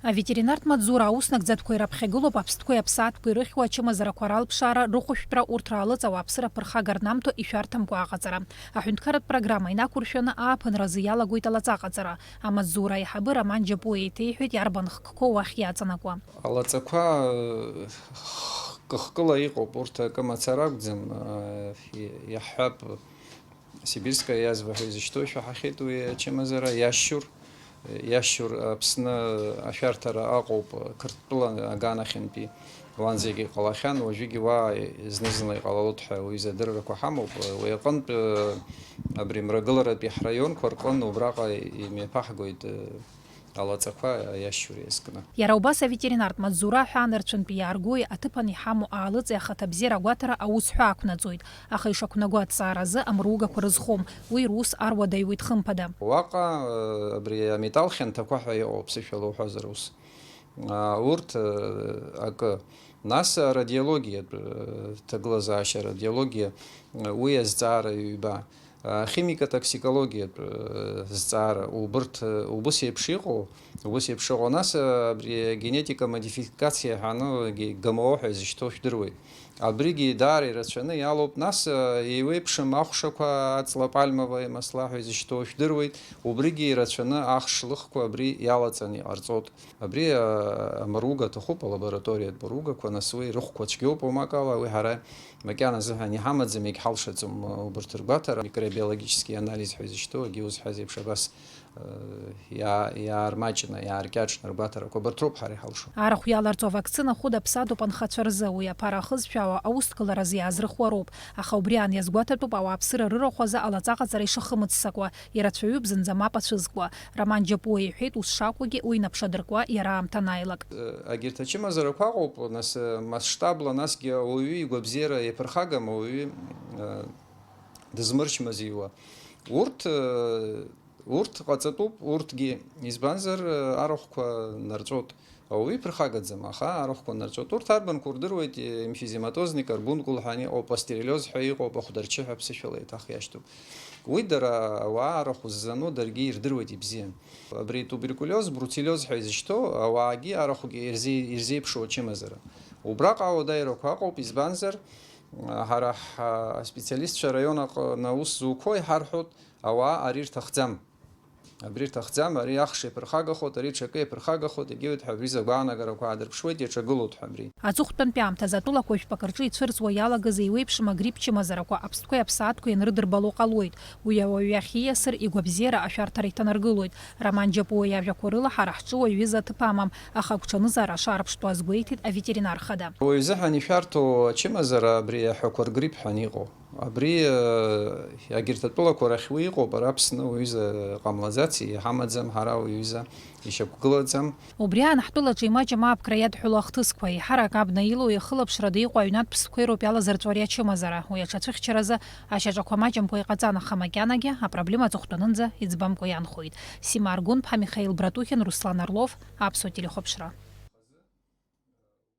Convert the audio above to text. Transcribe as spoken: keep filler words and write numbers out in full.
Аветеринартә маҵзура аус нагӡатәқәа ираԥхьагылоуп аԥстәқәеи аԥсаатәқәеи рыхьуа ачымазарақәа ралԥшаара, рыхәышәтәра, урҭ раалыҵ ауааԥсыра ԥырхага рнамҭо ишәарҭамкәа аҟаҵара. Аҳәынҭқарратә программа инақәыршәаны ааԥынразы иалагоит алаҵа аҟаҵара. Амаҵзура аиҳабы Роман Џьапуа еиҭеиҳәеит иарбан хкқәоу уахь иаҵанакуа. Алаҵақәа, э, хкы-хкыла иҟоуп, урҭ акы мацара акәӡам, э, и-, иаҳҳәап, Сибирская язва ҳәа изышьҭоу ишәаҳахьеит уи ачымазара, иашьур, иашьур Аԥсны ашәарҭара аҟоуп, Қырҭтәыла аганахьынтәи уанӡагьы иҟалахьан, уажәыгьы уа зны-зынла иҟалалоит ҳәа уи изадыррақәа ҳамоуп. Уи аҟынтә, абри мрагыларатәи ҳраионқәа рҟын убраҟа имҩаԥаҳгоит, алаҵақәа аиашьура иазкны. Иара убас аветеринартә маҵзура ҳәа анарцәынтәи иааргои аҭыԥан иҳамоу аалыҵи ахаҭабзиара агәаҭара аус ҳәа ақәнаҵоит, аха ишақәнаго аҭҵааразы амругақәа рызхом, уи рус аруадаҩуеит хымԥада. Уаҟа, э, абри аметал хьанҭақәа ҳәа иҟоуп, ԥсышәала уҳәозар ус. А, урҭ, э, акы. Нас арадиологиатә, э, ҭагылазаашьа, арадиологиа, э, уи азҵаара ҩба. Ахимико-токсикологиатә, э, зҵаара, убырҭ, э, убыс еиԥш иҟоу, убыс еиԥш ыҟоу, нас, э, абри агенетика модификациа ҳәа, ну, ге-, ГМО ҳәа изышьҭоу шәдыруеит. Абригьы даара ирацәаны иалоуп, нас, э, еиуеиԥшым ахәшақәа, аҵла пальмовое масла ҳәа изышьҭоу шәдыруеит, убригьы ирацәаны ахш лыхқәа абри иалаҵаны иҟарҵоит. Абри, а, амаруга аҭахуп, алабораториатә маругақәа, нас уи рыхәқәа цәгьоуп, уамак ала, уи ҳара макьана азыҳәан иҳамаӡам, егьҳалшаӡом, а, убырҭ ргәаҭара, микробиологический анализ ҳәа изышьҭоу, егьи узҳәаз еиԥш абас, а, иаа-, иаармаҷны, иааркьаҿны ргәаҭарақәа, абарҭ роуп ҳара иҳалшо. Арахә иаларҵо авакцина хәыда-ԥсадоуп анхацәа рзы, уи аԥара ахызшәаауа аусҭгыларазы иаазрыхуа роуп, аха убри аан иазгәаҭатәуп ауааԥсыра рырахә азы алаҵаҟаҵара ишахымыццакуа, ирацәаҩуп зынӡа мап ацәызкуа. Роман Џьапуа иҳәеит, ус шакәугьы уи инаԥшадыркуа иара аамҭа анааилак. Агьырҭ ачымазарақәа ыҟоуп, нас, масштабла, насгьы ауаҩы игәабзиара иаԥырхагам, ауаҩы, э, дызмырчмазиуа. Урҭ, э, урҭ ҟаҵатәуп, урҭгьы, избанзар, э, арахәқәа нарҵәоит. Ауаҩы иԥырхагаӡам, аха арахәқәа нарҵәоит. Урҭ арбанқәа урдыруеит, э, эмфизематозный карбункул ҳәа иҟоуп, пастереллез ҳәа иҟоуп, ахәдарчы ҳәа ԥсышәала еиҭах иашьҭоуп. Уи дара ауаа арахә ззану даргьы ирдыруеит ибзиан. Абри туберкулиоз, бруцеллез ҳәа изышьҭоу ауаагьы арахәгьы ирзеи-, ирзеиԥшу ачымазара. Убраҟа ауадаҩрақәа ыҟоуп, избанзар, ҳара ҳаспециалистцәа араион аҟны аус зуқәоу иҳарҳәоит, ауаа ари рҭахӡам. Абри рҭахӡам, ари ахш иаԥырхагахоит, ари ҽакы иаԥырхагахоит, егьиуеит ҳәа абри рзы агәаанагарақәа аадырԥшуеит, иаҿагылоит ҳәа абри. Аҵыхәтәантәи аамҭазы атәылақәа жәпак рҿы ицәырҵуа иалагаз еиуеиԥшым агрипп чымазарақәа аԥстәқәеи аԥсаатәқәеи анрыдырбало ҟалоит. Уи ауаҩы иахь ииасыр, игәабзиара ашәарҭара иҭанаргылоит. Роман Џьапуа иажәақәа рыла, ҳара ҳҿы уаҩ изы аҭыԥ амам, аха агәҽанызаара шаарԥштәу азгәеиҭеит аветеринар хада. Уаҩ изыҳәан ишәарҭоу ачымазара абри аҳәақәа ргрипп ҳәа иҟоу. Абри, э, агьырҭ атәылақәа рахь уи иҟоуп, ара Аԥсны уаҩыза ҟамлаӡаци, иҳамаӡам ҳара уаҩыза, ишьақәгылаӡам. Убри аан ҳтәылаҿы имаҷым аапкра иадҳәалоу ахҭысқәа, еиҳарак абна илоу иахылаԥшрада иҟоу аҩнатә ԥстәқәеи роуп иалазырҵәо ари ачымазара. Уи аҽацәыхьчаразы ашьаҿақәа маҷымкәа иҟаҵан, аха макьанагьы апроблема аҵыхәтәанынӡа иӡбамкәа ианхоит. Сима Аргәынԥҳа, Михаил Братухин, Руслан Орлов, Аԥсуа телехәаԥшра.